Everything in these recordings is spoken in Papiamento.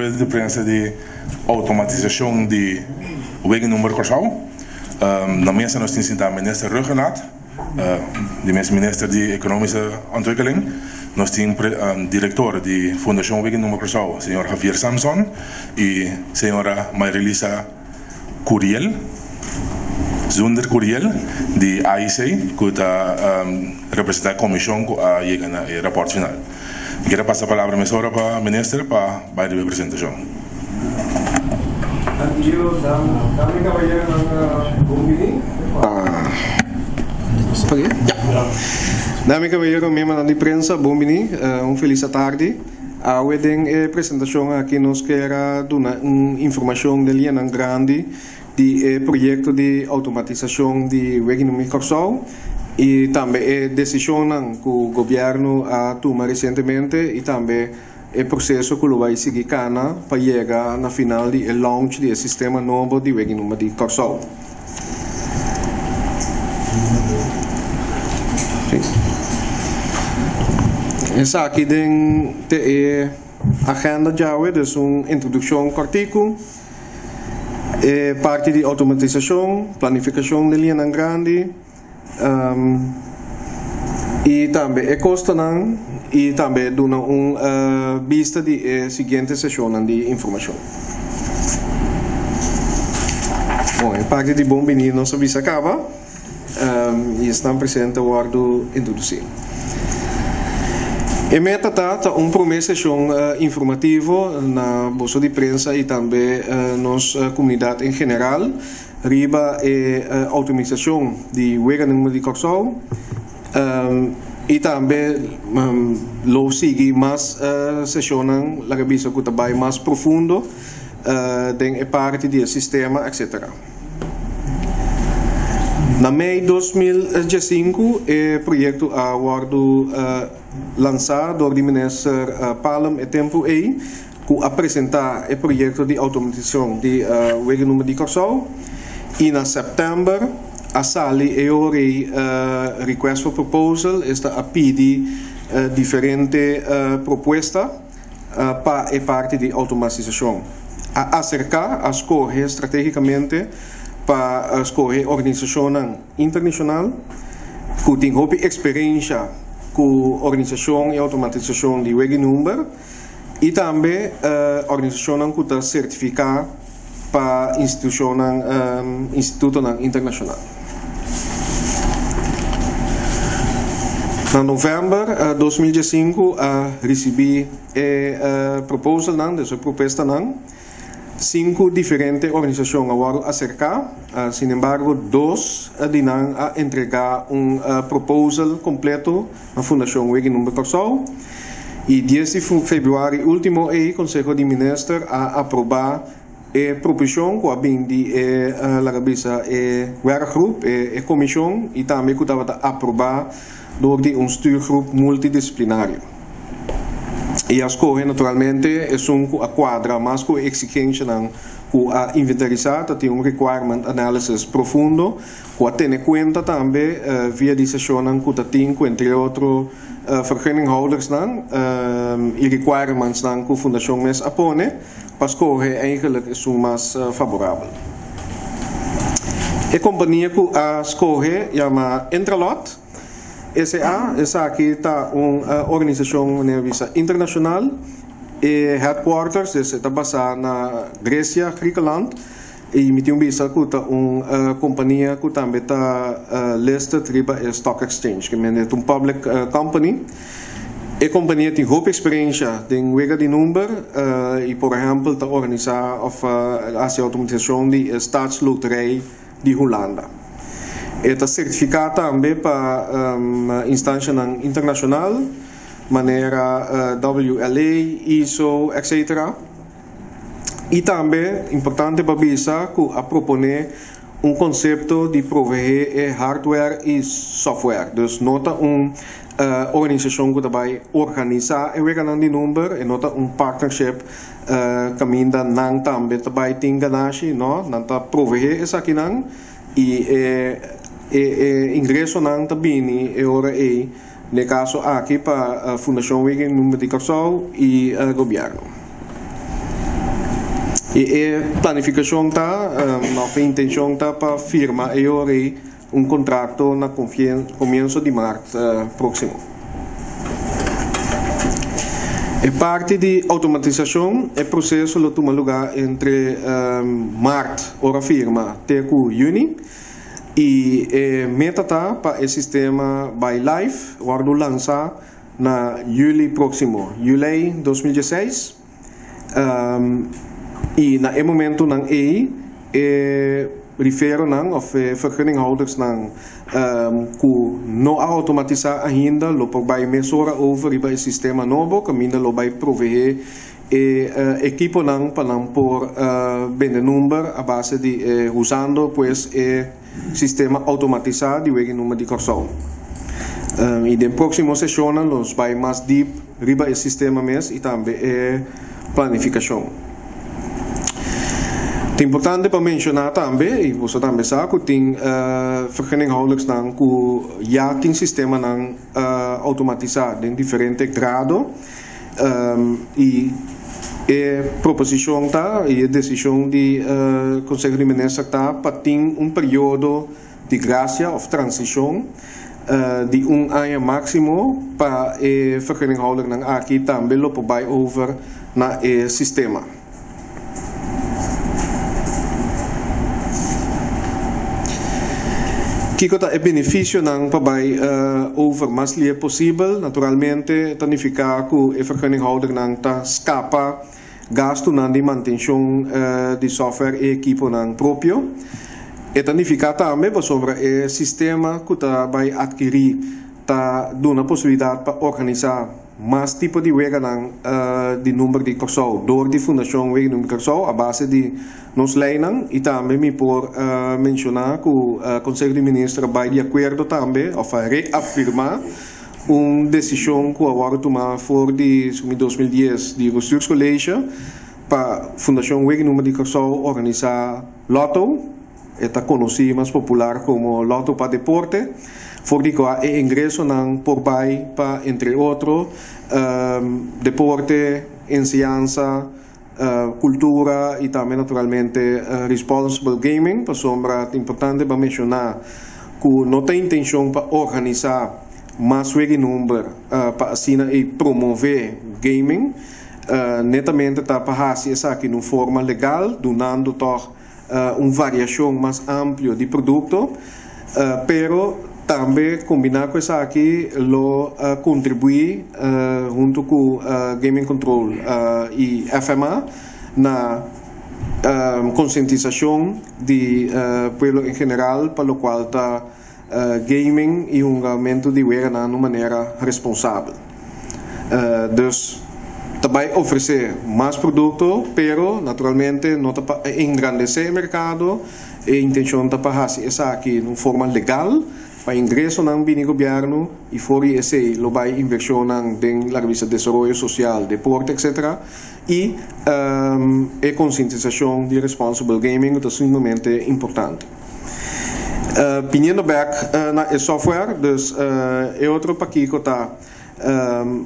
Rueda di prensa di automatisashon di Wegenummer Kòrsou. Na mesa nos tin sintá Minister Rhuggenaath, di mes Minister di Ekonomische Ontwikkeling. Nos tin direktor di Fundashon Wegenummer Kòrsou, señor Javier Samson i señora Marilisa Curiel, Zunder Curiel di AIC ku ta representá e komishon ku a yega na e rapòrt final. Mi kier a pasa palabra mesora pa minister pa bai riba e presentashon. Dame kabayero, miembronan di prensa, bon bini. Un felis atardi. Awe den e presentashon aki nos kier a duna un informashon den lianan grandi di e proyekto di outomatisashon di Wegenumi Kòrsou i tambe e desishonnan ku gobièrnu a tuma resientemente i tambe e proseso ku lo bai sigui kana pa yega na final di e launch di e sistema nobo di Wegenuma di Kòrsou. Esaki den te e agenda djawe, dus un introdukshon kòrtiku, e parti di outomatisashon, planifikashon den liñanan grandi, I tambe e kostonan i tambe duna un bista di e siguiente seshonnan di informashon. Bon, e parti di bon bini nos a bisa kaba i esnan presente a wòrdu introdusí. E meta ta ta un promé seshon informativo na boso di prensa i tambe nos komunidat en general. Riba e outomisashon di weganan di Kòrsou i tambe lo sigui mas seshonnan laga bisa ku ta bai mas profundo den e parti di e sistema etsetera. Na mei 2015 e proyekto a wòrdu lansá dor di Minister Palm e tempu ei. ku a presentá e proyekto di outomatisashon di Wegenummer di Kòrsou i na sèptèmber a sali e ora ei request for proposal, esta a pidi diferente propuesta pa e parti di outomatisashon. A aserká, a skohe stratégikamente pa skohe organisashonnan internashonal ku tin hopi eksperensha ku organisashon i outomatisashon di Wegenummer. I tambe organisashonnan ku ta sertifiká pa institushonnan, institutonan internashonal. Na novèmber 2015 a risibí e proposalnan, dus e propuestanan. Sinku diferente organisashon a wòrdu aserká, sinembargo dos di nan a entregá un proposal kompleto na Fundashon Wegen Number Kòrsou. I dies di febrüari último ei Konseho di Minister a aprobá e proposishon ku a bin di e laga bisa e werkgroep, e komishon i tambe ku tabata aprobá dor di un stuurgroep multidisiplinario. I a skohe naturalmente esun ku a kuadra mas ku e eksigenshanan ku a inventarisá. Ta tin un requirement analysis profundo ku a tene kuenta tambe via di seshonnan ku ta tin ku entre otro vergunninghoudersnan i requirementsnan ku fundashon mes a pone pa skohe eigenlik esun mas faborabel. E kompania ku a skohe yama Intralot. SA, Esaki ta un organisashon manera bisa internashonal. E headquarters dus e ta basá na Grecia, Griekenland, i mi tin un bisa ku ta un kompania ku tambe ta listed riba e stock exchange, ke mende ta un public company. E kompania tin hopi eksperensha den wega di number i por ehèmpel ta organisá òf hasi outomatisashon di e Staatsloterij di Hulanda. E ta sertifiká tambe pa instanshanan internashonal manera WLA, ISO, etc. I tambe importante pa bisa ku a proponé un konsepto di proveé e hardware i software. Dus no ta un organisashon ku ta bai organisá e weganan di number, e no ta un partnership Kaminda nan tambe ta bai tin ganashi, no, nan ta proveé esakinan i e e ingresonan ta bini e ora ei, den e kaso aki pa Fundashon Wegen Number di Kòrsou i gobièrnu. I e planifikashon ta, òf e intenshon ta pa firma e ora ei un kontrakto na komienso di mart próksimo. E parti di outomatisashon, e proseso lo tuma lugá entre mart, ora firma, te ku yüni. I e meta ta pa e sistema bai live, wòrdu lansá, na yüli próksimo, yülei 2016. I na e momentunan ei e riferonan òf e vergunninghoudersnan ku no a outomatisá ainda lo por bai mesora over riba e sistema nobo kaminda lo bai proveé e ekiponan pa nan por bende number a base di e usando pues e sistema outomatisá di wega number di Kòrsou. I den próksimo seshonnan nos bai mas dip riba e sistema mes i tambe e planifikashon. Ta importante pa menshoná tambe, i boso tambe sa, ku tin vergunninghouders-nan ku ya tin sistemanan outomatisá den diferente grado i e proposishon ta i e desishon di Konseho di Minister ta pa tin un periodo di grasia òf transishon di un aña máksimo pa e vergunninghoudernan aki tambe lo por bai over na e sistema. Kiko ta e benefisionan pa bai over mas lie posibel? Naturalmente ta nifiká ku e vergunninghoudernan ta skapa Gastunan di mantenshon di software i ekiponan propio. E ta nifiká tambe pasobra e sistema ku ta bai atkirí ta duna posibilidat pa organisá mas tipo di weganan di number di Kòrsou dor di Fundashon Wega di Number di Kòrsou a base di nos leinan i tambe mi por menshoná ku Konseho di Minister a bai di akuerdo tambe òf a reafirmá Un desishon ku a wòrdu tumá for di sumi 2010 di Bestuurscollege pa Fundashon Wega Number di Kòrsou organisá Lotto, e ta konosí mas popular komo Lotto pa Deporte, for di kua e ingresonan por bai pa entre otro deporte, enseñansa, kultura i tambe naturalmente responsible gaming, pasobra ta importante pa menshoná ku no ta intenshon pa organisá mas wega i number pa asina ei promové gaming, netamente ta pa hasi esaki na un forma legal dunando tòg un variashon mas amplio di produkto, pero tambe kombiná ku esaki lo kontribuí huntu ku Gaming Control i FMA na konsientisashon di pueblo en general pa lokual ta gaming i hungamentu di weganan na un manera responsabel. Dus ta bai ofresé mas produkto, pero naturalmente no ta pa engrandesé e merkado, e intenshon ta pa hasi esaki na un forma legal, pa ingresonan bini gobièrnu i for di esei lo bai invershonnan den laga bisa desaroyo sosial, deporte etcetera i e konsientisashon di responsible gaming ku ta sumamente importante. Biniendo bek na e software, dus e otro pakiko ta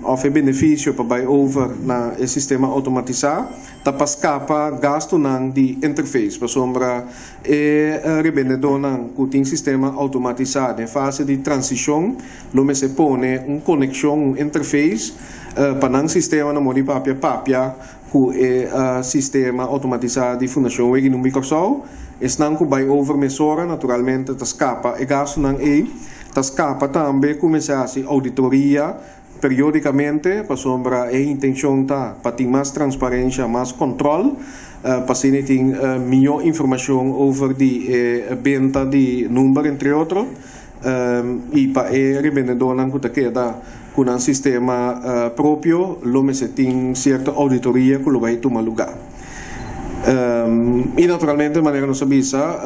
òf e benefisio pa bai over na e sistema outomatisá ta pa skapa gastunan di interface, pasobra e rebendedónan ku tin sistema outomatisá den fase di transishon lo mester pone un konekshon, un interface, pa nan sistema na moda di papia papia ku e sistema outomatisá di Fundashon Wega Numbi Kòrsou. Esnan ku bai over mesora naturalmente ta skapa e gastunan ei. Ta skapa tambe ku mester hasi ouditoria periódikamente pasobra e intenshon ta pa tin mas transparensha, mas kòntròl, pa asina tin mihó informashon over di e benta di number entre otro. I pa e rebendedónan ku ta keda ku nan sistema propio lo mester tin sierto ouditoria ku lo bai tuma lugá. I naturalmente manera nos a bisa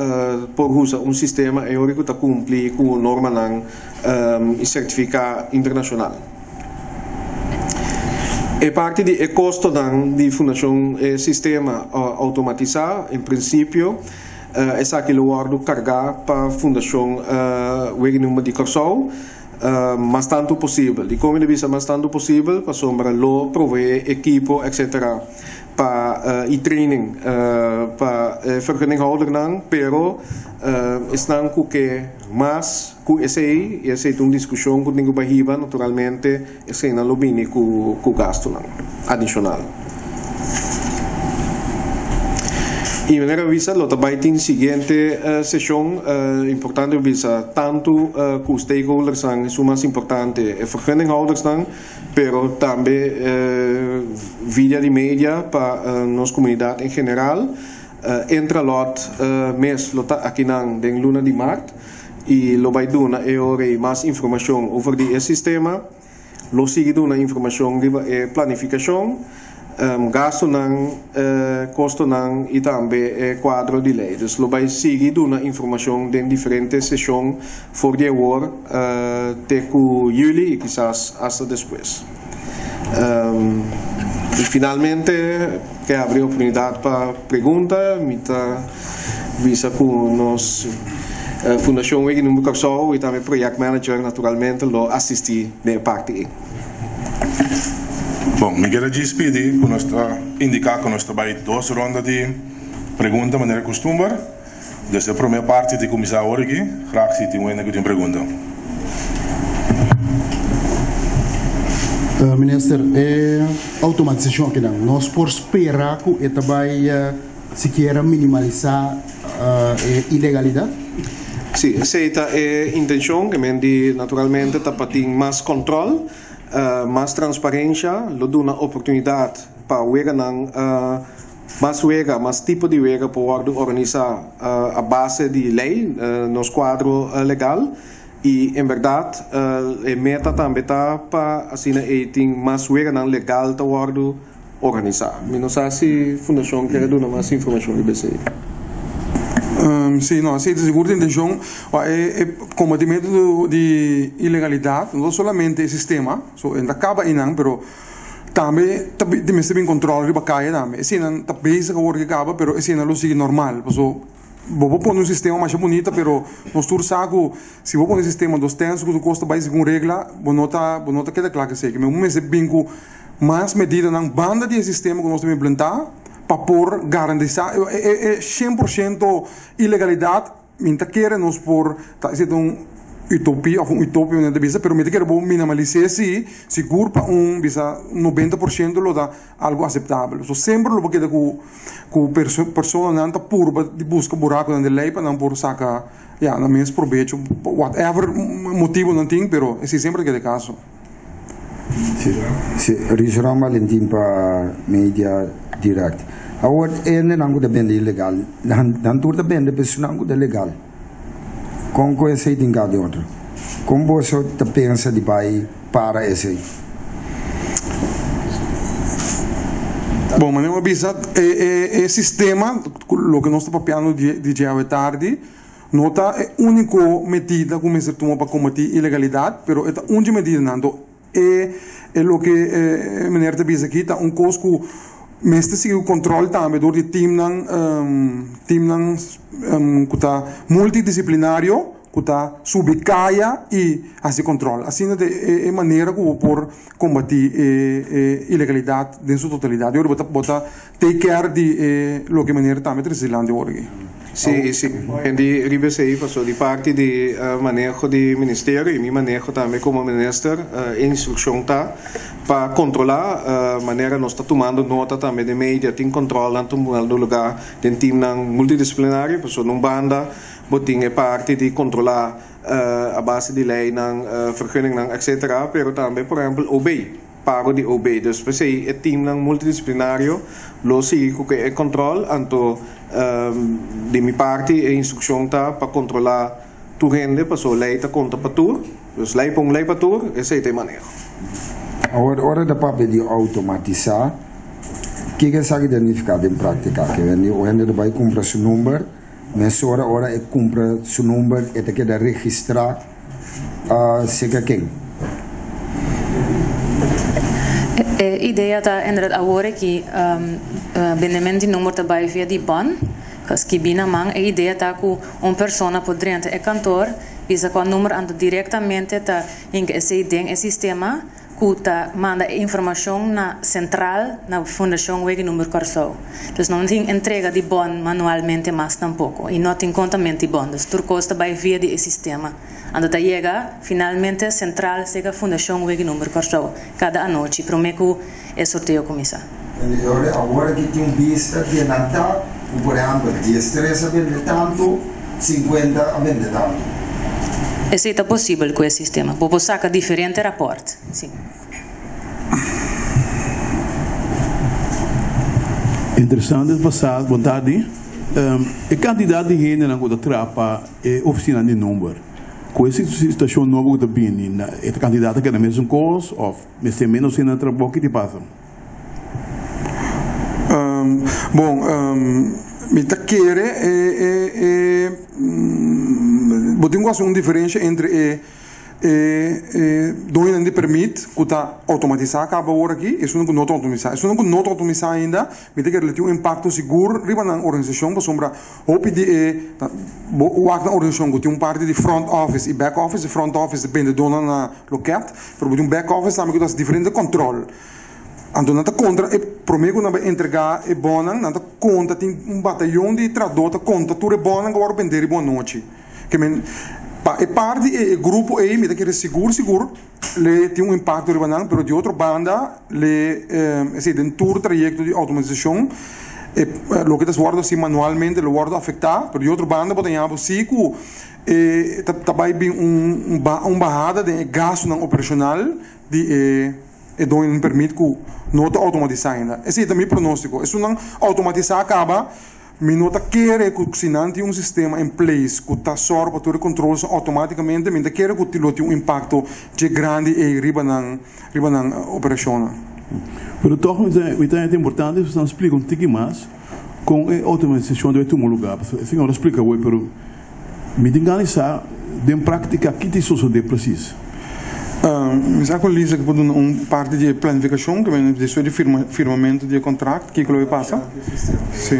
por usa un sistema e ora ku ta kumpli ku normanan i sertifiká internashonal. E parti di e kostonan di fundashon e sistema outomatisá en prinsipio Esaki lo wòrdu kargá pa Fundashon Wega Number di Kòrsou mas tantu posibel. Dikon mi ta bisa mas tantu posibel? Pasobra lo proveé ekipo etsetera. pa y training pa e vergunninghoudernan, pero esnan ku ke mas ku esei, y esei ta un diskushon ku tin ku bai hiba, naturalmente eseinan lo bini ku gastunan adishonal. Y manera a bisa lo ta bai tin siguiente seshon, importante pa bisa tantu ku stakeholdersnan, esun mas importante e vergunninghoudersnan, pero tambe via di media pa nos comunidad en general. Intralot mes lo ta akinan den luna di maart y lo bay duna e ora ey mas informacion over di e sistema. Lo sigui duna informacion riba e planificacion, gastonan, costonan y tambe e cuadro di ley. Dus lo bay sigui duna informacion den diferente sesion for di awor te cu juli y kisas hasta despues. Y finalmente ke habri oportunidad pa pregunta. Mi ta bisa cu nos Fundacion Wiki Number Kòrsou y tambe Project Manager naturalmente lo asisti den e parti ey. Bon, mi kier a djis pidi ku nos ta indiká ku nos ta bai dos ronda di pregunta manera kustumber. Dus e promé parti ta kuminsá awor aki. Graag si tin wende ku tin pregunta. Minister, e automatisashon akinan, nos por spera ku e ta bai sikiera minimalisá e ilegalidat? Sí, esei ta e intenshon, ke men di naturalmente ta pa tin mas kòntròl, mas transparensha, lo duna oportunidat pa weganan mas wega, mas tipo di wega por wòrdu organisá a base di lei, nos kuadro legal. I en bèrdat e meta tambe ta pa asina ei tin mas weganan legal ta wòrdu organisá. Mi no sa si fundashon kere duna mas informashon riba esei. Sí, no, esei ta sigur ta intenshon. E kombatimentu di ilegalidat no ta solamente e sistema, so e no ta kaba einan, pero tambe ta mester bin kòntròl riba kaya tambe. Eseinan ta bezig awor ke kaba, pero eseinan lo sigui normal, paso Bo por pone un sistema masha bunita pero nos tur sa ku si bo pone sistema dos tenso ku tur kos ta bai segun regla bo no ta bo no ta keda kla ku esei. Bo mester bin ku mas medidanan banda di e sistema ku nos ta implentá pa por garantisa e 100% ilegalidat mi ta kere nos por ta esei ta un utopia of un utopia manera ta bisa pero mi ta kere bo minimalis'é si sigur pa un bisa 90% lo ta algo aseptabel. So semper lo bo keda ku ku personanan ta purba di buska burakunan den lei pa nan por saka ya nan mes probecho whatever motibo nan tin pero esei semper ta keda e kaso. Si, Richron Valentin pa Media Direct. Awor e hendenan ku ta bende ilegal nan tur ta bende pa esunnan ku ta legal. Kon ku esei tin ka di otro? Kon boso ta pensa di bai para esei? Bon, manera mi a bisa, e sistema, loke nos ta papiando di dje awe tardi, no ta e úniko medida ku mester tuma pa kombatí ilegalidat, pero e ta un dje medidanan. Anto, e loke e meneer ta bisa aki ta un kos ku mester sigui ku kòntròl tambe dor di timnan, timnan ku ta multidisiplinario. ku ta subi kaya i hasi kòntròl. Asina ta e manera ku bo por kombatí e ilegalidat den su totalidat. I ora bo ta bo ta take care di e loke manera tambe ta resisti lanti ora aki. Sí, sí. Di riba esei paso di parti di maneho di ministerio i mi maneho tambe komo minister e instrukshon ta pa kontrolá manera nos ta tumando nota tambe den media tin kòntròlnan tumando lugá den timnan multidisiplinario paso na un banda Bo tin e parti di kontrolá a base di leinan, vergunningnan etc. Pero tambe por ehempel OB, pago di OB. Dus p'esei e teamnan multidisiplinario lo sigui ku e kontrol. Anto di mi parti e instrukshon ta pa kontrolá tur hende paso lei ta konta pa tur. Dus lei pa un lei pa tur, esei ta e maneho. Awor ora ta papia di outomatisá, kiko esaki ta nifiká den práktika? Ke hende ta bai kumpra su number. Mesora ora e kumpra su number e ta keda registrá serka ken? E idea ta inderdat awor aki bendemento di number ta bai via di bon, skibí na man. E idea ta ku un persona por drenta e kantor, bisa kua number anto direktamente ta hinka esei den e sistema. ku ta manda e informashon na sentral na Fundashon Wegenumber Kòrsou. Dus no tin entrega di bòn manualmente mas tampoko i no tin kontament di bòn. Dus tur kos ta bai via di e sistema. Anto ta yega finalmente sentral serka Fundashon Wegenumber Kòrsou kada anochi promé ku e sorteo kuminsá. Vendedor awor aki tin un bista delantá ku por ehèmpel diestres a bende tantu, sinkuenta a bende tantu. Esei ta posibel ku e sistema. Bo por saka diferente rapòrt, si. Interesante pasá, bon tardi. E kantidat di hendenan ku ta traha pa e ofisina di number, ku e situashon nobo ku ta bini, e kantidat ta keda mesun kos òf mester ménos hende na trabou? Ki ta pasa? Bon, mi ta kere e e e bo tin ku hasi un diferensha entre e e e doñonan di permit ku ta outomatisá kaba awor aki i esunnan ku no ta outomatisá. Esunnan ku no ta outomatisá ainda mi ta kere lo tin un impakto sigur riba nan organisashon pasobra hopi di e bo wak na organisashon ku tin un parti di front office i back office. E front office ta bendedónan na loket pero bo tin un back office tambe ku ta hasi diferente kòntròl. Anto nan ta kontra e promé ku nan bai entregá e bònnan, nan ta konta tin un batayon di trahadó ta konta tur e bònnan ku a wòrdu bendé riba un anochi. Ke men pa e parti ei, e grupo ei mi ta kere sigur sigur le tin un impakto riba nan, pero di otro banda le esei den tur trayekto di outomatisashon e loke ta wòrdu hasi manualmente lo wòrdu afektá, pero di otro banda bo ta ña bo si ku e ta bai bin un un bahada den e gastunan operashonal di e E doñonan permit ku no ta outomatisá ainda. Esei ta mi pronóstiko. Esunnan outomatisá kaba, mi no ta kere ku si nan tin un sistema in place ku ta sòru pa tur e kontrolnan outomátikamente, mi no ta kere ku lo tin un impakto dje grandi ei riba nan riba nan operashonnan. Pero tòg mi ta mi ta henter importante si nan splika un tiki mas kon e outomatisashon debe tuma lugá. Pasobra e señor a splika awor pero Mi tin gana di sa den práktika ki ta sosodé presis. Mi sa ku Lisa ke por duna un parti di e planifikashon ke men despues di firma firmamentu di e kontrakt kiko lo e pasa. Si.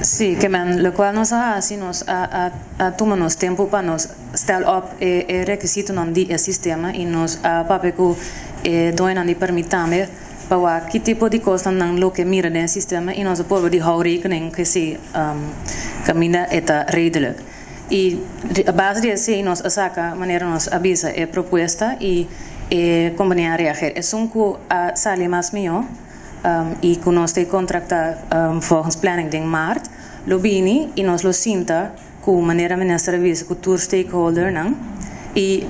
Si, ke men lokual nos a hasi nos a a a tuma nos tempu pa nos stel op e e rekisitonan di e sistema i nos a papia ku e doñonan di permit tambe pa wak ki tipo di kosnan nan lo ke mira den e sistema i nos a purba di hou rekening ke si kaminda e ta redelijk. I a base di esei nos a saka manera nos a bisa e propuesta i e kompania a reageer. Esun ku a sali mas mihó i ku nos ta kontraktá volgens planning den maart lo bini i nos lo sinta ku manera minister a bisa ku tur stakeholdernan i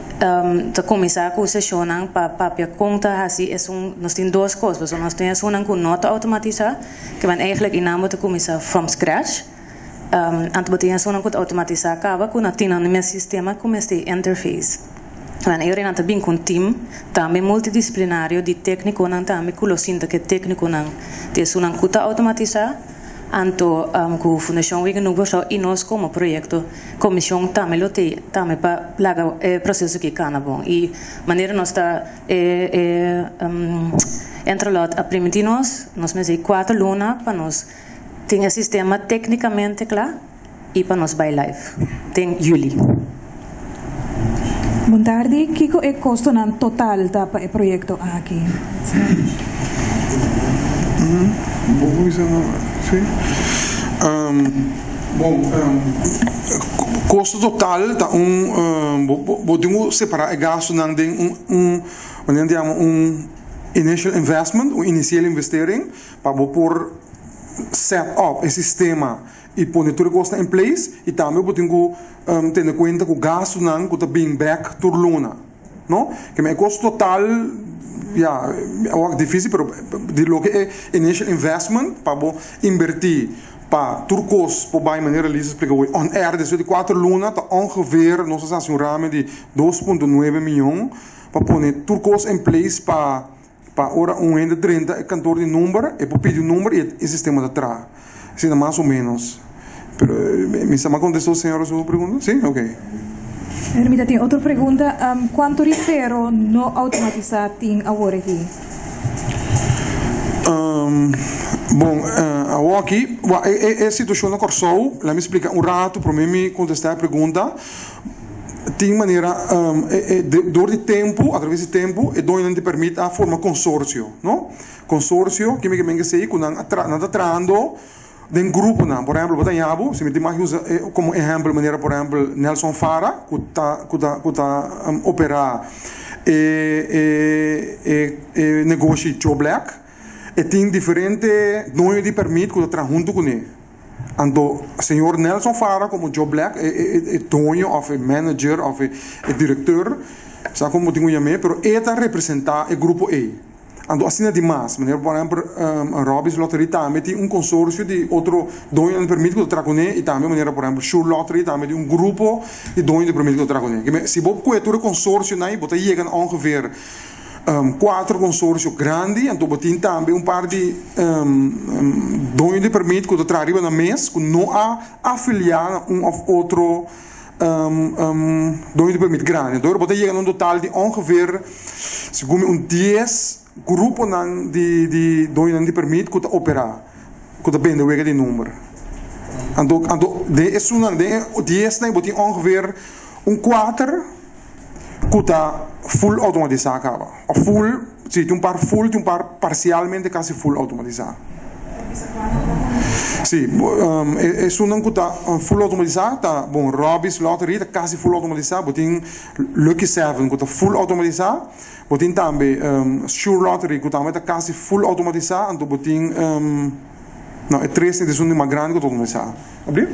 ta kuminsá ku seshonnan pa papia kon ta hasi esun nos tin dos kos pasobra nos tin esunnan ku no ta outomatisá ke men eigentlik i nan bo ta kuminsá from scratch anto bo tin esunnan ku ta outomatisá kaba ku na tin nan mes sistema ku mester interface men e ora nan ta bin ku un team tambe multidisiplinario di téknikonan tambe ku lo sinta ku e téknikonan di esunnan ku ta outomatisá. Anto ku Fundashon Wigan Nubo so i nos komo proyekto komishon tambe lo tei tambe pa laga e proseso aki kana bon. I manera nos ta e e Intralot a primiti nos, nos mester di kuater luna pa nos tin e sistema teknikamente kla i pa nos bai live den juli. Bon tardi, kiko e kostonan total ta pa e proyekto aki? Bon, kosto total ta un, bo tin ku separá e gastunan den un, un, manera nan ta yama un initial investment, un initiële investering, pa bo por set up e sistema i pone tur e kosnan in place i tambe bo tin ku tene kuenta ku gastunan ku ta bin bek tur luna no ke e kosto total ya awor difisil pero di loke e initial investment pa bo inberti pa tur kos por bai manera Lisa a splika on air despues di kuater luna ta ongeveer nos a hasi un rame di dos punto nuebe miyon pa pone tur kos in place pa Pa ora un hende drenta e kantoor di number, e por pidi un number i e sistema ta traha. Asina mas o menos. Pero mi sa mi a kontestó señora su pregunta? Si? Ok. Mi ta tin otro pregunta. Kuantu rifero no outomatisá tin awor aki? Bon, awor aki, e situashon na Kòrsou, laat mi splika un ratu promé mi kontestá e pregunta. Tin manera dor di tempu, atraves di tempu, e doñonan di pèrmit a forma konsorsio, no? Konsorsio, ke mi ke men esei ku nan a tra nan ta trahando den gruponan. Por ehèmpel, bo ta haña bo, si mi tin mag usa komo ehèmpel manera por ehèmpel Nelson Fara ku ta ku ta ku ta operá e e e e negoshi Joe Black, e tin diferente doño di pèrmit ku ta traha huntu kuné. Anto señor Nelson Fara como Joe Black, e e e doño of e manager of e e directeur, sa como bo tin cu yam'é, pero e ta representa e grupo ey. Anto asina di mas, manera por ehempel Robby's Lottery tambe tin un consorcio di otro doñonan di permit cu ta traha cune y tambe manera por ehempel Sure Lottery tambe tin un grupo di doño di permit cu ta traha cune. Si bo coge tur e consorcionan ey bo ta yega na ongeveer Cuatro consorcio grandi, anto bo tin tambe un par di doño di permit cu ta traha riba nan mes cu no a afilia na un of otro doño di permit grandi. Anto bo ta yega na un total di ongeveer segun mi un dies gruponan di doñonan di permit cu ta opera, cu ta bende wega di number. Anto anto den esunnan den e diesnan bo tin ongeveer un cuater. ku ta full outomatisá kaba. Òf full, si, tin un par full, tin un par parsialmente kasi full outomatisá. Si, esunnan ku ta full outomatisá ta, bon, Robby's Lottery ta kasi full outomatisá, bo tin Lucky Seven ku ta full outomatisá, bo tin tambe Sure Lottery ku tambe ta kasi full outomatisá, anto bo tin, no, e tres ta esun di mas grandi ku ta outomatisá. Abri?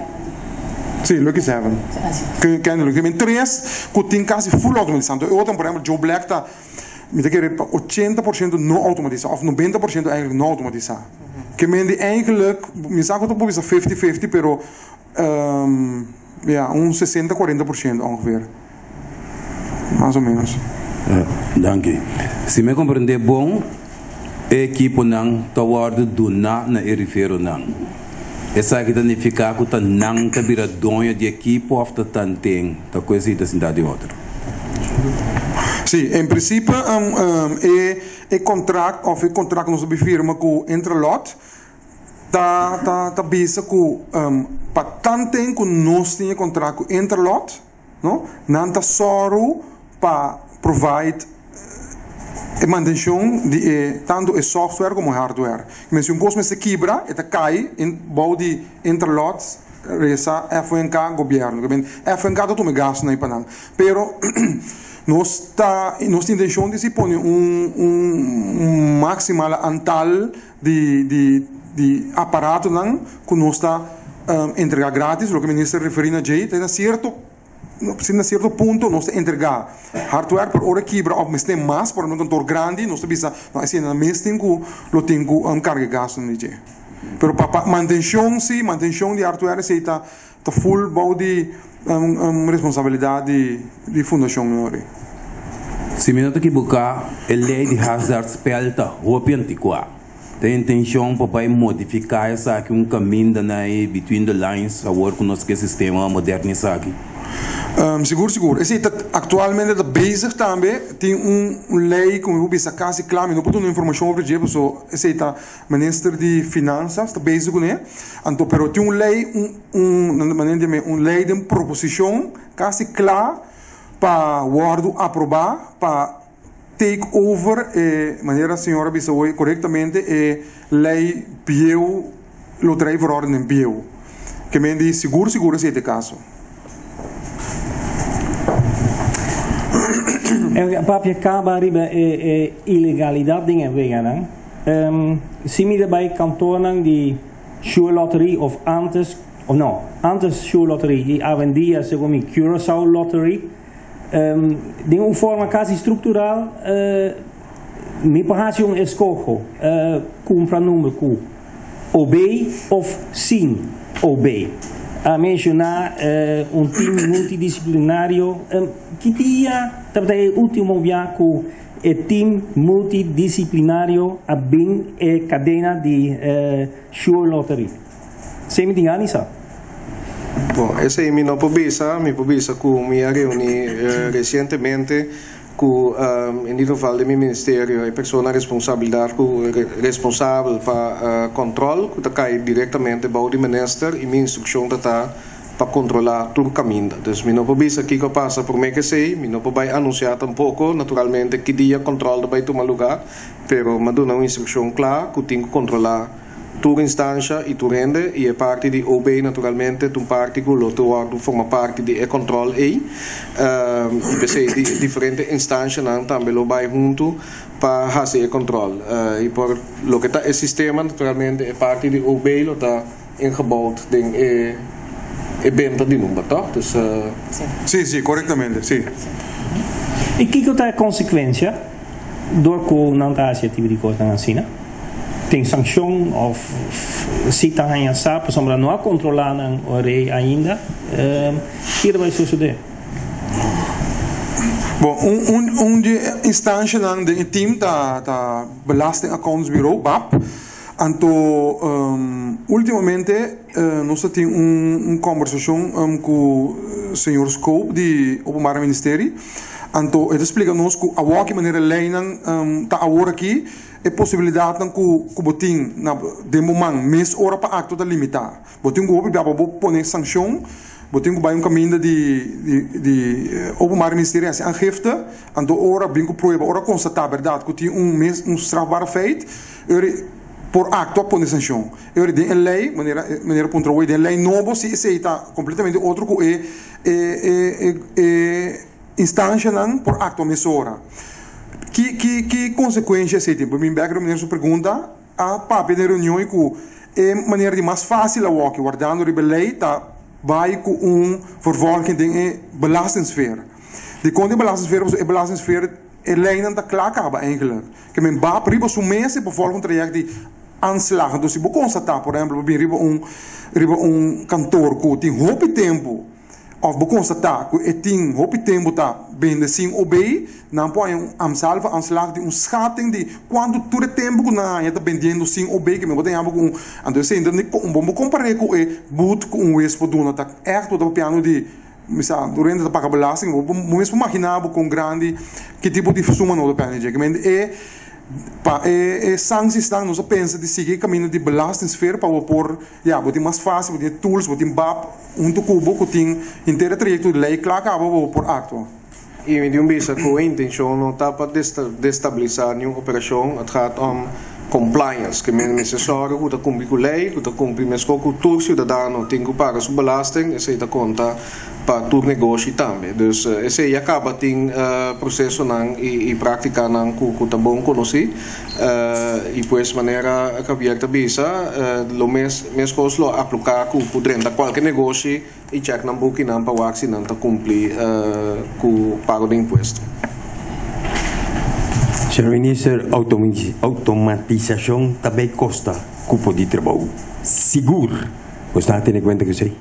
Sí, Lucky Seven. Candy Lucky. Men tres ku tin kasi full automatisá. Anto e otro, por ehempel, Joe Black ta, mi ta kere pa 80% no automatisá òf 90% eigenlijk no automatisá. Ke men di eigenlijk, mi sa ku ta por bisa 50-50, pero ya, un 60-40% ongeveer. Mas o menos. Danki. Si mi a komprendé bon, e ekiponan ta wòrdu duná na e riferonan. Esaki ta nifiká ku ta nan ta bira doño di ekipo òf ta tanten ta ku esei ta sintá di otro? Sí, en prinsipio e e kontrakt òf e kontrakt ku nos a bin firma ku Intralot ta ta ta bisa ku pa tanten ku nos tin e kontrakt ku Intralot, No, nan ta sòru pa provide e mantenshon di e tantu e software komo e hardware. Men si un kos mester kibra e ta kai bou di Interlot resa FNK gobièrnu. Ke men FNK ta tuma e gastunan ei pa nan. Pero nos ta nos tin intenshon di si pone un un maksimal antal di di di aparatonan ku nos ta entregá gratis, loke minister referí na djei, ta na sierto na sierto punto nos ta entregá hardware, pero ora kibra òf mester mas, por ehempel un kantor grandi, nos ta bisa no esei nan mes tin ku lo tin ku karga e gastunan di dje. Pero pa pa mantenshon si, mantenshon di hardware esei ta ta full bou di responsabilidat di di fundashon Nori. Si mi no ta kibuká, e lei di hazardspel ta hopi antikuá. Ta intenshon pa bai modifiká esaki un kaminda na e between the lines awor ku nos ke sistema modernisá aki? Sigur sigur. Esei ta aktualmente ta bezig tambe. Tin un lei ku mi por bisa kasi kla, mi no por duna informashon over dje paso esei ta Minister di Finanzas ta bezig kuné. Anto pero tin un lei un un manera di yam'é un lei den proposishon kasi kla pa wòrdu aprobá pa take over e manera señor a bisa hoy korektamente e lei bieu loterijverordening bieu. Ke men di sigur sigur esei ta e kaso. E papia kaba riba e e ilegalidat den e weganan. Si mi ta bai kantornan di Sure Lottery of antes, of no, antes Sure Lottery i awendia segun mi Curaçao Lottery, den un forma kasi struktural mi por hasi un eskoho, kumpra number ku OB of sin OB. A menshoná un tim multidisiplinario. Ki dia tabata e último bia ku e tim multidisiplinario a bin e kadena di Sure Lottery? Esei mi tin anisa. Bon, esei mi no por bisa. Mi por bisa ku mi a reuní resientemente ku in ieder geval den mi ministerio e persona responsabilidat ku responsabel pa kòntròl ku ta kai direktamente bou di minister i mi instrukshon ta ta. pa kontrolá tur kaminda. Dus mi no por bisa kiko a pasa promé ku esei, mi no por bai anunsiá tampoko naturalmente ki dia kòntròl ta bai tuma lugá, pero mi a duna un instrukshon kla ku tin ku kontrolá tur instansha i tur hende i e parti di OB naturalmente ta un parti ku lo ta wòrdu forma parti di e kòntròl ei i p'esei di diferente instanshanan tambe lo bai huntu pa hasi e kòntròl i por loke ta e sistema naturalmente e parti di OB lo ta ingebouwd den e e benta di number tòg? Dus. Sí, sí, korektamente, sí. I kiko ta e konsekuensia dor ku nan ta hasi e tipo di kosnan asina? Tin sankshon òf si ta haña sa pasobra no a kontrolá nan ora ainda? Ki ta bai sosodé? Bon, un un un di e instanshanan den e tim ta ta Belasting Accountsbureau, bab. Anto ultimamente nos ta tin un kombersashon ku señor Scope di Openbare Ministerie. Anto e ta splika nos ku awor ki manera leinan ta awor aki e posibilidatnan ku bo tin na den bo man mes ora pa akto ta limitá. Bo tin ku hopi bia pa bo pone sankshon, bo tin ku bai un kaminda di di Openbare Ministerie hasi aangifte. Anto ora bin ku prueba, ora konstatá bèrdat ku tin un mes un strafbare feit, Eri por actua pone sancion. Eri den e ley, manera manera puntra hoy, den ley nobo si esey ta completamente otro cu e e e e instancianan por actua mesora. Ki ki ki consecuencia esey tin? Por mi bek riba meneer su pregunta, a papia den reunion y cu e manera di mas facil awoki wardando riba e ley ta bay cu un vervolging den e belastingsfeer. Dicon den belastingsfeer? Pasobra e belastingsfeer E leinan ta kla kaba eigenlijk. Ke men bap riba su mes e por volg un trayect di aanslag. Entonces si bo konstatá por ehempel bo bin riba un riba un kantoor ku tin hopi tempu òf bo konstatá ku e tin hopi tempu ta bende sin obey, nan por haña un ambtshalve aanslag di un schatting di kuantu tur e tempu ku nan haña ta bendiendo sin obey ke men bo ta yama ku un anto esei no bo no kompar'é ku e but ku un hues por duna ta ègt bo ta papiando di Mi sa, tur hende ta paga belasting, bo mes por magina bo kon grandi, ki tipo di suma no ta pèrdè dje. Kimente e pa e e sanksisnan nos a pensa di sigui e kaminda di belastingsfer pa bo por, ya, bo tin mas fásil, bo tin e tools, bo tin bab huntu ku bo ku tin henter e trayekto di lei kla kaba pa bo por aktua. I mi tin un bisa ku e intenshon no ta pa destabilisá niun operashon, het gaat om compliance, ke men mester sòru ku ta kumpli ku lei, ku ta kumpli meskos ku tur siudadano tin ku paga su belasting, esei ta konta pa tur negoshi tambe. Dus esei ya kaba tin prosesonan i práktikanan ku ta bon konosí i pues manera Javier ta bisa lo mes meskos lo apluká ku drenta kualke negoshi. I chèk nan bukinan pa wak si nan ta kumpli ku pago di impuesto. Señor Minister, automatisashon ta bay kosta kupo di trabou. Sigur bo sta tene kuenta ku esei?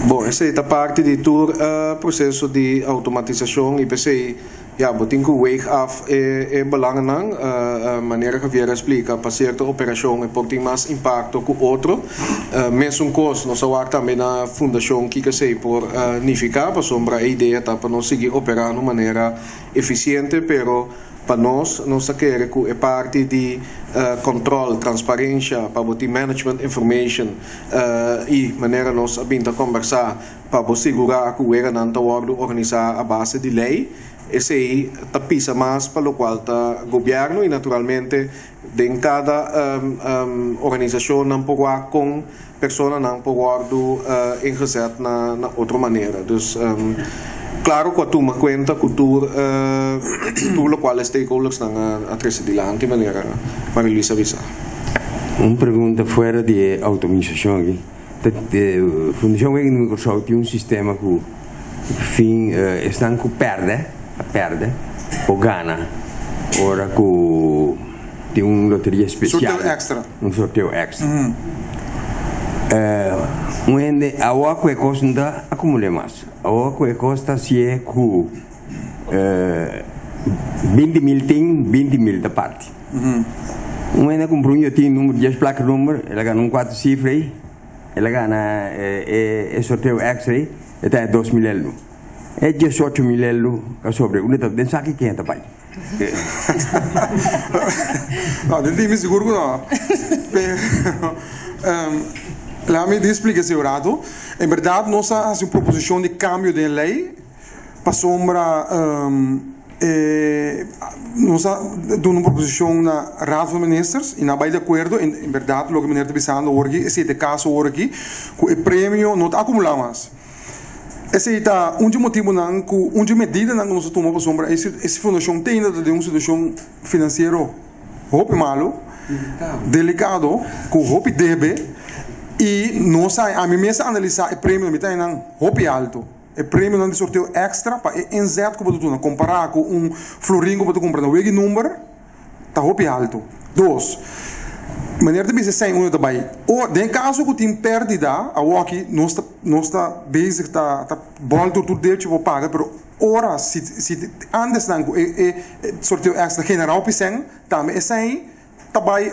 Bon, esei ta parti di tur proseso di automatisashon i p'esei Ya, bo tin ku weeg af e e belangennan. Manera Javier a splika, pa sierto operashon e por tin mas impakto ku otro. Mesun kos nos a wak tambe na fundashon kiko esei por nifiká, pasobra e idea ta pa nos sigui operá na un manera efisiente, pero pa nos, nos ta kere ku e parti di kòntròl, transparensha, pa bo tin management information i manera nos a bin ta kòmbersá, Pa bo sigurá ku weganan ta wòrdu organisá a base di lei, esei ta pisa mas pa lokual ta gobièrnu i naturalmente den kada organisashon nan por wak kon personanan por wòrdu ingezet na otro manera. Dus klaro ku a tuma kuenta ku tur tur lokual e stakeholdersnan a trese dilanti manera Maria Luisa a bisa. Un pregunta fuera di e outomisashon aki. Fundashon Wegen di Kòrsou tin un sistema ku fin esnan ku pèrdè a pèrdè por gana ora ku tin un loteria spesial. Sorteo èkstra. Un sorteo èkstra. Un hende awor ku e kos no ta akumul'é mas. Awor ku e kos ta hasié ku 20 mil tin, 20 mil ta parti. Un hende a kumpra un yotin number dies plaka number, el a gana un kuater sifra ei, el a gana e sorteo extra ei, e ta haña 2 mil eldo. E 18 mil eldo ka sobre, unda ta den saki ken ta bai? No, den dimi sigur ku no. Pero. Laat mi explica ese rato. En berdad, nos a haci un proposicion di cambio di ley pasobra nos a duna un proposicion na Raad van Ministers y nan a bay di acuerdo. En berdad, loke meneer ta bisando awor aki, esey ta e caso awor aki, cu e premio no ta acumula mas. Esey ta un di e motibonan cu, un di e medidanan cu nos a tuma pasobra e fundacion te ainda ta den un situacion financiero hopi malo, delicado, cu hopi debe y nos a, ami mes a analisa e premionan, mi ta haña nan hopi alto. E premionan di sorteo extra pa e inzet cu bo ta duna compara cu un florin cu bo ta cumpra na wegi number ta hopi alto. Dos, meneer ta bisa esei unda ta bay. O den caso cu tin perdida, awoki nos ta nos ta bezig ta ta bolter tur derecho bo paga, pero ora si si antes nan cu e e sorteo extra genera hopi cen, tambe esei ta bay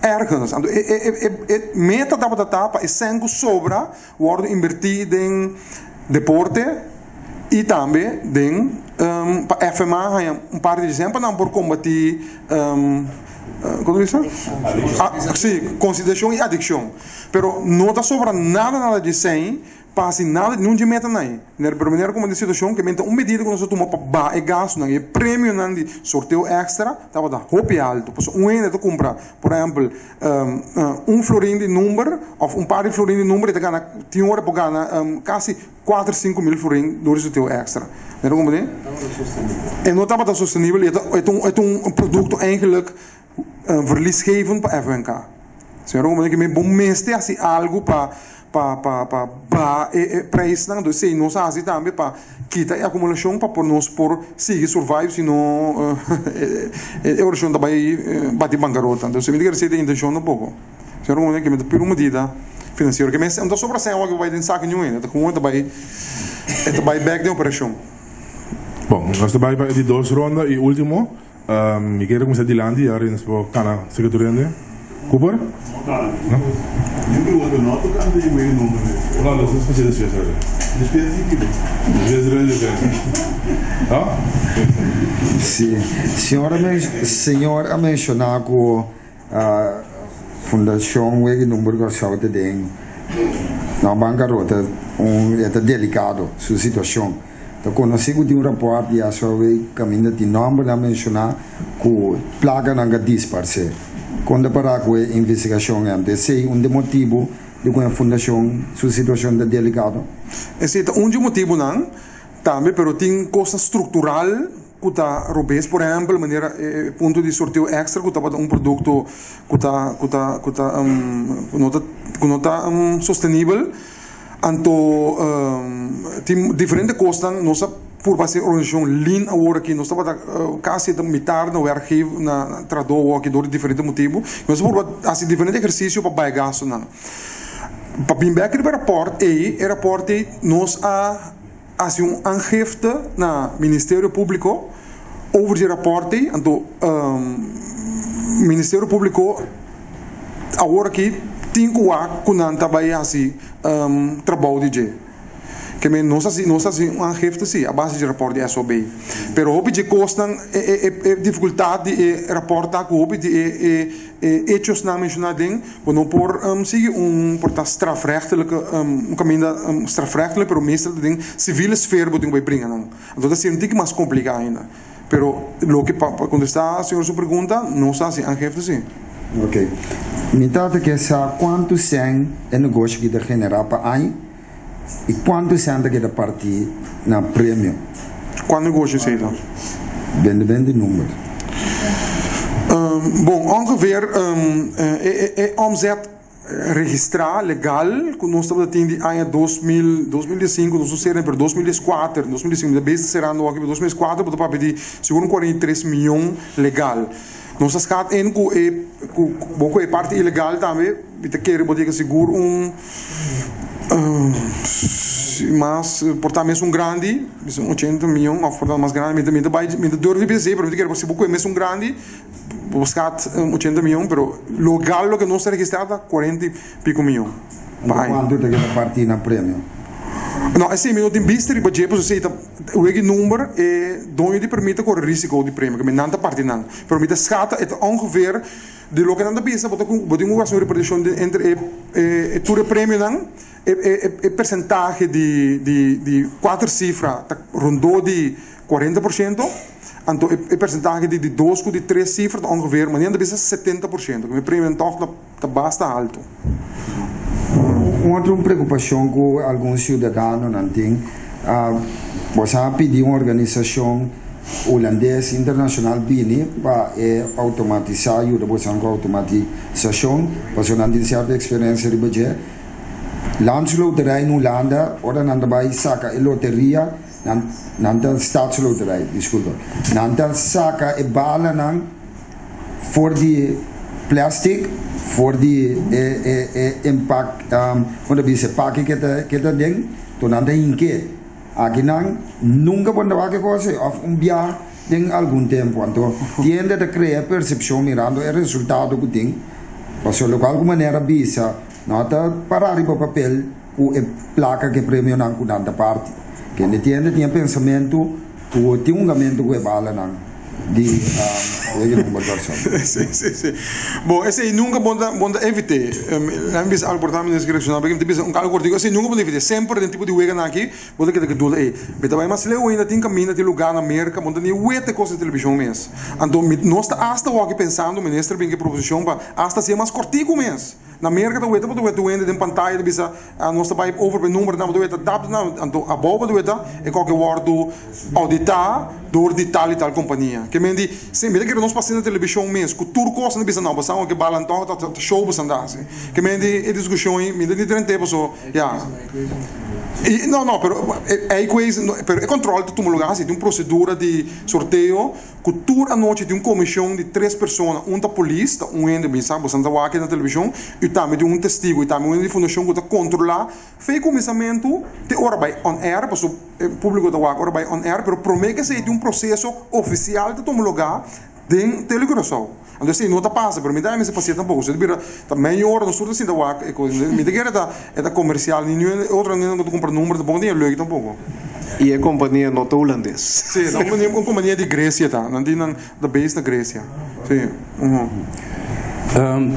ergens. Anto e e e e meta tabata ta pa e cen cu sobra wordo inberti den deporte y tambe den pa FMA haña un parti di cen pa nan por combati como ta bisa? Si, consideracion y adiccion. Pero no ta sobra nada nada di cen Pa hasi nada di nun dje meta nan. Na e manera como den situacion ke menta un medida ku nos a tuma pa baha e gastunan i e premionan di sorteo extra tabata hopi alto. Pasobra un hende ta kumpra por ehempel un florin di number of un par di florin di number i ta gana tin ora por gana kasi kuater 5000 florin dor di sorteo extra. Mira como den? E no tabata sostenibel i e ta un produkto eigenlijk verliesgevend pa FNK. Señor como ke mi bo mester hasi algu pa pa pa pa baha e e prijsnan, entonces esei nos a hasi tambe pa kita e acumulacion pa por nos por sigui survive si no e orashon ta bai bati bancarota. Entonces mi ta kere esei ta e intencion tampoco. Señor como ke mi ta pidi un medida financiero ke mester no ta sobra sèn awor ke bai den saki niun hende, ta gewoon e ta bai e ta bai bek den operacion. Bon, nos ta bai pa e di dos ronda y ultimo. Mi kere kuminsá dilanti ya Rins por kana seke tur hende. Cooper? No? Mi pregunta no tokante di wega number mes. No, nos ta hasi despues ahora. Despues di kiko? Despues di rende defensa. No? Si. Señor a señor a menshoná ku Fundashon Wega Number Kòrsou ta den na un bankarota, un e ta delikado su situashon. Ta konosí ku tin un rapòrt di SOAW kaminda tin nòmbernan menshoná ku plakanan ka disparsé. Kon ta pará ku e investigashon MTC? Un di e motibu di ku e fundashon su situashon ta delikado? Esei ta un di e motibunan tambe, pero tin kosnan struktural ku ta robes, por ehèmpel manera e punto di sorteo èkstra ku tabata un produkto ku ta ku ta ku ta ku no ta ku no ta sostenibel. Anto tin diferente kosnan nos a purba hasi organisashon lean awor aki nos tabata kasi ta mitar na werkgever na trahadó awor aki dor di diferente motibu nos a purba hasi diferente ehersisio pa bai gastunan. Pa bin bek riba e rapòrt ei e rapòrt ei nos a hasi un aangifte na Ministerio Públiko over di e rapòrt ei anto Ministerio Públiko awor aki tin ku wak ku nan ta bai hasi trabou di dje. Ke men nos hasi nos hasi un aangifte si a base di rapòrt di SOB. Pero hopi dje kosnan e e e difikultat di e rapòrt ta ku hopi di e e e echosnan menshoná den bo no por sigui un por ta strafrechtelijke un kaminda strafrechtelijk pero meestal ta den sivile sfeer bo tin ku bai bringa nan. Anto ta sier un tiki mas kompliká ainda. Pero loke pa kontestá señor su pregunta, nos a hasi aangifte si. Ok. Mi tata ke sa kuantu sèn e negoshi aki ta generá pa aña i kuantu sèn ta keda partí na premio. Kua negoshi esei ta? Bende bende number. Bon, ongeveer e omzet Registrá legal ku nos tabata tin di aña 2000, 2005 nos no sera pero 2004, 2005 mi ta bes ta serando aki pero 2004 bo ta papia di sigur un 43 mion legal. Nos a skat in ku e ku bo ku e parti ilegal tambe mi ta kere bo ta yega sigur un mas por ta mes un grandi un 80 mion of por ta mas grandi mi ta mi ta bai mi ta durf di bisa esei pero mi ta kere si bo ku e mes un grandi. Bo skat 80 mion, pero logal loke nos ta registrá ta 40 i piko mion pa aña. Kuantu ta keda partí na premio? No, esei mi no tin bista riba dje, pasobra esei ta wega e number, e doño di permit ta kore risiko di premio, ke nan ta parti nan. Pero mi ta skata e ta ongeveer di loke nan ta bisa, bo ta bo tin ku hasi un repartishon entre e e tur e premionan, e e e persentahe di di di kuater sifra ta rondó di 40%, anto e e persentahe di di dos ku di tres sifra ta ongeveer, manera nan ta bisa 70%, ke mi premionan tòg ta. Ta basta haltu. Un otro preocupacion cu algun ciudadanonan tin, boso a pidi un organisacion Hulandes internacional bini pa e automatisa, yuda boso cu automatisacion, pasobra nan tin cierto experiencia riba dje. Landsloterij in Hulanda, ora nan ta bay saca e loteria, nan nan ta, Staatsloterij, disculpa, nan ta saca e balanan, For di plastic, for di e e e empak kon ta bisa e paki ke ta ke ta den, to nan ta hink'é. Aki nan nunka por wak e kos ei òf un bia den algun tempu. Anto tiende ta krea persepshon mirando e resultado ku tin, pasobra lokual ku manera bisa no ta pará riba papel ku e plaka ku e premionan ku nan ta parti. Kende tiende tin e pensamentu ku tin hungamentu ku e balanan. Di wega number Kòrsou. Sí, sí, sí. Bon, esei nunka bo ta, bo ta evit'é. Nan bisa algu por ta mi deskripshon, mi ta bisa un algu kòrtiku, esei nunka bo ta evit'é. Semper den tipo di weganan aki, bo ta keda ku duda, ey, mi ta bai mas leu ainda, tin kaminda, tin lugá na Merka, bo no ta ni weta e kos den televishon mes. Anto mi, nos ta asta wòki pensando, minister bin ku e proposishon pa asta hasié mas kòrtiku mes. Na Merka ta weta bo ta weta un hende den pantaya ta bisa nos ta bai over pa e numbernan bo ta weta tap nan anto abou bo ta weta e koke wordo audita door di tal y tal kompania. Ke men di si mi ta kere nos pasa na televishon mes ku tur kos nan ta bisa no bo sa oke bala anto ta ta show bo san ta hasi. Ke men di e diskushon ei mi ta diferente paso ya i no no pero e pero e kontrol ta tuma lugar si tin un prosedura di sorteo. Ku tur anochi tin un komishon di tres persona, un ta polis, ta un hende, mi sa boso ta wak na televishon, i tambe tin un testigu i tambe un hende di fundashon ku ta kontrolá fe kuminsamentu te ora bai on air, pasobra e públiko ta wak ora bai on air, pero promé ku esei tin un proseso ofisial ta tuma lugá den Tele Curaçao. Anto esei no ta pasa, pero mi ta mester pasia tampoko, si ta bira ta medio ora nos tur ta sinta wak e kos, mi ta kere ta e ta komersial, ni niun otro hende ku ta kumpra number tampoko tin e leuk tampoko. I e kompania no ta hulandes. Si, ta un kompania di Grecia ta, nan tin nan ta base na Grecia, si.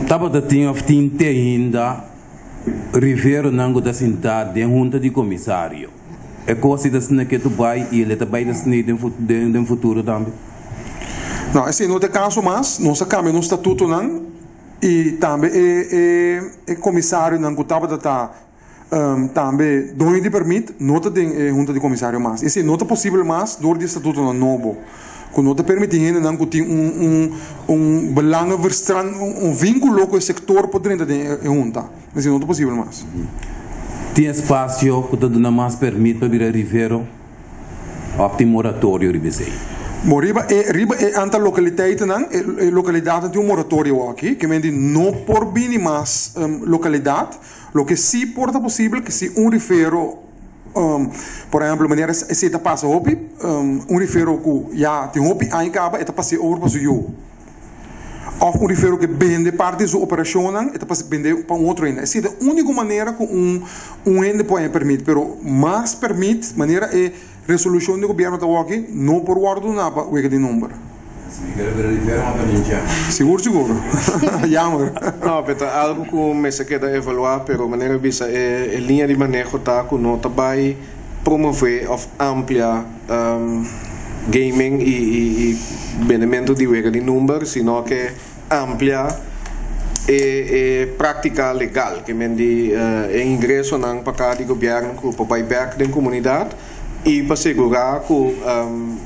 Tabata tin of tin te ainda riveronan ku ta sintá den hunta di komisario. E kos si ta asina ke tu bai i el e ta bai ta asina den futuro tambe. No, esei no ta e kaso mas. Nos a kambia nos statutonan i tambe e e e komisarionan ku tabata ta tambe doño di permit no ta den e hunta di komisario mas. Esei no ta posibel mas dor di e statutonan nobo ku no ta permití hendenan ku tin un un un belangenverstran un vínkulo ku e sektor por drenta den e hunta. Esei no ta posibel mas. Tin espasio ku ta duna mas permit pa bira rivero? Of tin moratorio riba esei? Bo riba e riba e antal lokaliteitennan, e lokalidatnan tin un moratorio aki, ke men di no por bini mas lokalidat. Loke si por ta posibel ke si un rifero, por ehempel manera esei ta pasa hopi, un rifero ku ya tin hopi aña kaba e ta pas'é over pa su yu. Of un rifero ke bende parti di su operashonnan e ta pasa bende pa un otro hende. Esei ta e úniko manera ku un un hende por haña permit. Pero mas permit, manera e resolushon di gobièrnu ta wòrdu, no por wòrdu duná pa wega di number. Sigur sigur. Jammer. No, pero ta algu ku mester keda evaluá, pero manera mi bisa e liña di maneho ta ku no ta bai promové òf amplia gaming i bendementu di wega di number, sino ke amplia e e práktika legal, ke men di e ingresonan pa ka di gobièrnu ku por bai bèk den komunidat i pa segurá ku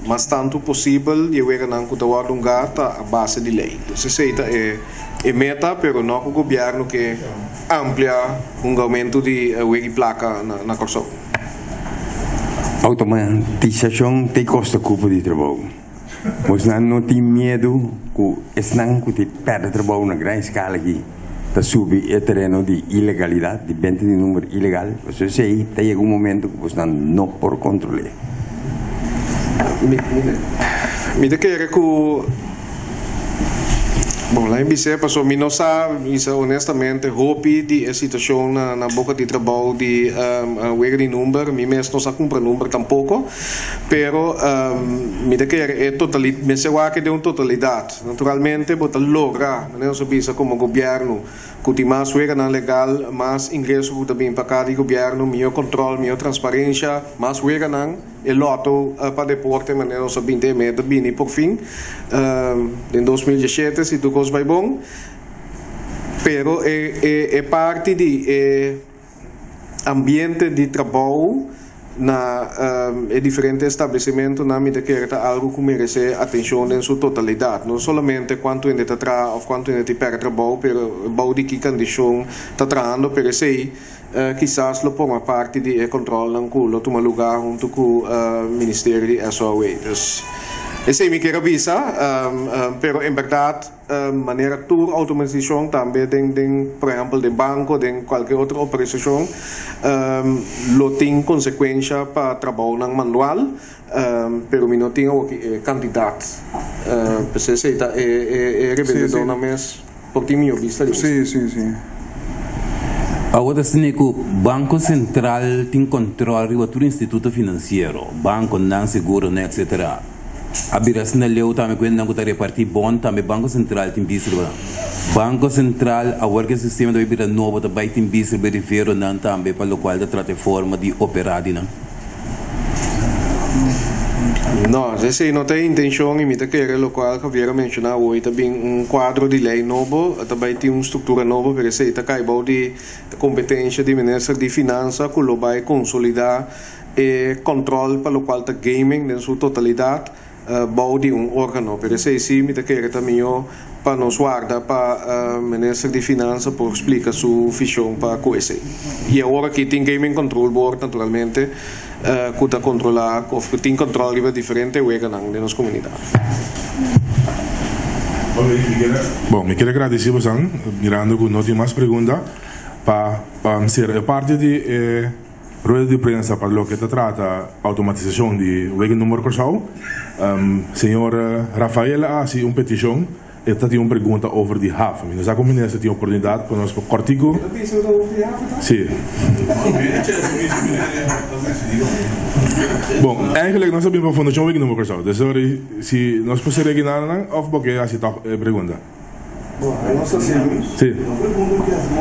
mas tantu posibel di e weganan ku ta wòrdu hungá ta a base di lei. Entonces esei ta e e meta, pero no ku gobièrnu ke amplia hungamentu di wega i plaka na Kòrsou. Automatisashon ta e kosta kupo di trabou. Bosnan no tin miedu ku esnan ku ta pèrdè trabou na gran eskala aki ta subi e tereno di ilegalidat, di benta di number ilegal? Pasobra esei ta yega un momento ku bosnan no por kontrol'é. Mi ta kere ku. Bon, laat mi paso mi no sa, bisa honestamente, hopi di e situashon na boka di trabou di wega di number, mi mes no sa kumpra number tampoko, pero mi ta kere e totali, mester wak den un totalidat. Naturalmente bo ta logra, manera nos a bisa komo gobièrnu, ku tin mas weganan legal, mas ingreso ku ta bin pa ka di gobièrnu, mihó kòntròl, mihó transparensha, mas weganan. E lòto pa deporte manera nos a bin den meta bini por fin den 2017 si tur kos bai bon. Pero e parti di e ambiente di trabou na e diferente establesimentonan mi ta kere ta algu ku meresé atenshon den su totalidat. No solamente kuantu hende ta traha òf kuantu hende tin pèrdè trabou pero bou di ki kondishon ta trahando pero esei Kisas lo forma parti di e controlnan cu lo tuma lugar hunto cu Ministerio di SOAW. Dus esey mi kier a bisa, pero en berdad manera tur automatisacion tambe den den por ehempel den banco, den cualkier otro operacion lo tin consecuencia pa trabounan manual, pero mi no tin awoki e cantidad. Pues esey ta e rebendedornan mes. Por tin mihó bista di Sí, sí, sí. Awor ta asina ku Banko Sentral tin kòntròl riba tur instituto finansiero, bankonan, seguronan, etsetera. A bira asina leu tambe ku hendenan ku ta repartí bon tambe Banko Sentral tin bista riba nan. Banko Sentral awor ku e sistema ta bai bira nobo ta bai tin bista riba e riferonan tambe pa lokual ta trata e forma di operá di nan. No, esei no ta e intencion y mi ta kere locual Javier a menciona awoy ta bin un cuadro di ley nobo, ta bay tin un structura nobo pero esei ta cay bou di competencia di Minister di Finansa cu lo bay consolida e control pa locual ta gaming den su totalidad. Bou di un organo, pero esei si mi ta kere ta mihó pa nos warda pa Minister di Finansa por splika su vision pa ku esei. I awor aki tin Gaming Control Board naturalmente ku ta kontrolá òf ku tin kòntròl riba diferente weganan den nos komunidat. Bon, mi kier a gradisí bosan, mirando ku no tin mas pregunta, pa sera e parti di e. Rueda di prensa pa loke ta trata automatisashon di Wegenummer Kòrsou. Señor Rafael a hasi un petishon, e ta tin un pregunta over di haf. Mi no sa ku minister tin oportunidat pa nos por kòrtiku. Si. Bon, eigenlijk nos a bin pa Fundashon Wegenummer Kòrsou. Dus sorry si nos por ser reginada nan òf bo ke hasi tòg e pregunta. Sí.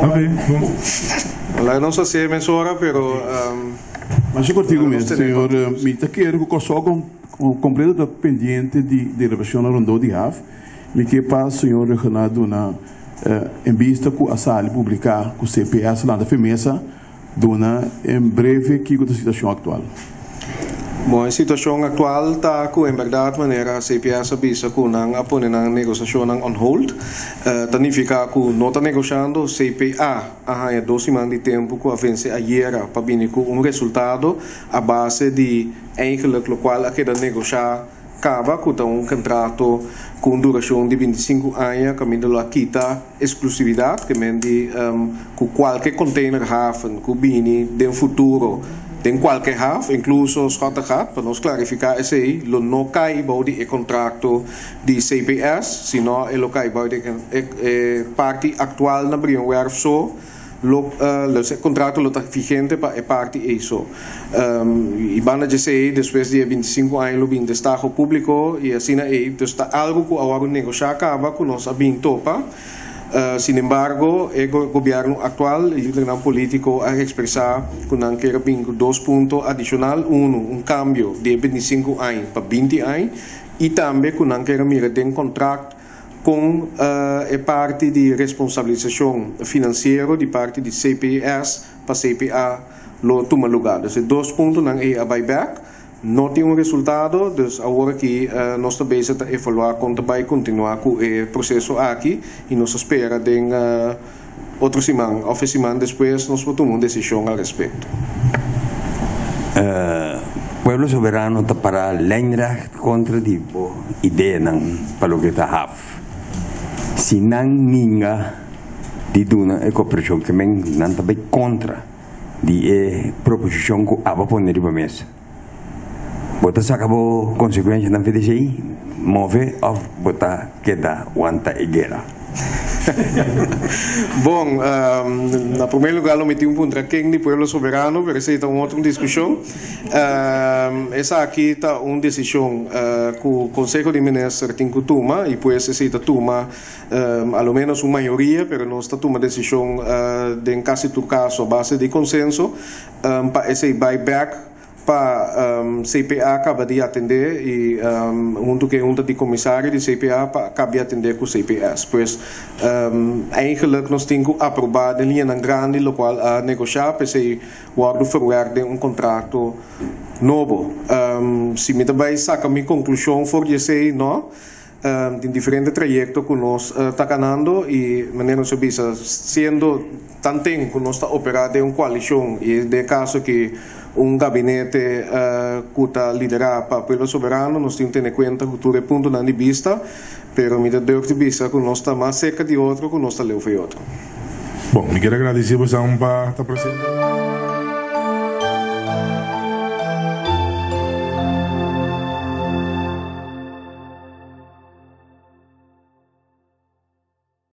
Ok, bon. Ola nos hasié mesora, pero Masha contigo mes, señor. Mi ta kere cu Kòrsou completo ta pendiente di deliberacionnan rondó di haf. Mi ke pa señor Regenard duna en bista cu a sali publica cu CPS lanta fe mesa. Duna en breve kiko ta situacion actual. Bon, e situacion actual ta cu en berdad manera CPS a bisa cu nan a pone nan negociacionnan on hold, ta nifica cu no ta negociando. CPA a haña dos siman di tempo cu a vence ayera pa bini cu un resultado a base di eigenlijk locual a keda negocia. Kaba ku ta un kontrato ku un durashon di 25 aña kaminda lo a kita eksklusividat, ke men di ku kualke containerhaven ku bini den futuro den kualke haf, inkluso Schottegat, pa nos klarifiká esei, lo no kai bou di e kontrakto di CPS, sino e lo kai bou di e parti aktual na Brionwerf so. Lo e contrato lo ta vigente pa e parti ei so. Y banda djesei despues di e 25 aña lo bin destaho publico y asina ei. Dus ta algo cu a wordo negocia caba cu nos a bin topa. Sinembargo e gobierno actual, e lidernan politico a expresa cu nan kier a bin cu dos punto adicional. Uno, un cambio di e 25 aña pa 20 aña y tambe cu nan kier a mira den contract Kon e parti di responsabilisashon finansiero di parti di CPS pa CPA lo tuma lugá. Dus e dos puntonan ei a bai bèk, no tin un resultado, dus awor aki nos ta bezig ta evaluá kon ta bai kontinuá ku e proseso aki i nos ta spera den otro siman òf e siman despues nos por tuma un desishon al respekto. Pueblo Soberano ta para lijnrecht kontra di bo ideanan pa loke ta haf. Si nan ninga di duna e koperashon ke men nan ta bai kontra di e proposishon ku abo a pone riba mesa. Bo ta saka bo konsekuenshanan for di esei, move òf bo ta keda wanta e guera? Bon, na promé lugá lo mi tin un puntra ken di Pueblo Soberano, pero esei ta un otro diskushon. Esaki ta un desishon ku Konseho di Minister tin ku tuma i pues esei ta tuma a lo ménos un mayoria, pero nos ta tuma desishon den kasi tur kaso a base di konsenso pa esei bai bèk pa CPA kaba di atendé i huntu ku e hunta di komisario di CPA pa kaba di atendé ku CPS. Pues eigenlik nos tin ku aprobá den liñanan grandi lokual a negoshá, p'esei wòrdu ferwèrk den un kontrato nobo. Si mi ta bai saka mi konklushon for di esei, nò. Tin diferente trayekto ku nos ta kanando i manera nos a bisa siendo tanten ku nos ta operá den un koalishon i den e kaso aki un gabinete ku ta liderá pa Pueblo Soberano nos tin tene kuenta ku tur e puntonan di bista pero mi ta durf di bisa ku nos ta mas serka di otro ku nos ta leu for di otro. Bon, mi kier a gradisí bosan pa ta presente.